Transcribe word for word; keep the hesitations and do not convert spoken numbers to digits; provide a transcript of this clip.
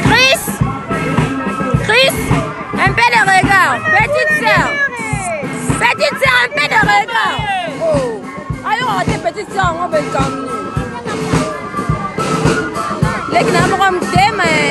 Chris, Chris, un peu de regard. Petite sœur, petite sœur, un peu de regard. Oh, alors, tes petites sœurs, on va le calmer. Leki na moko motema, eh.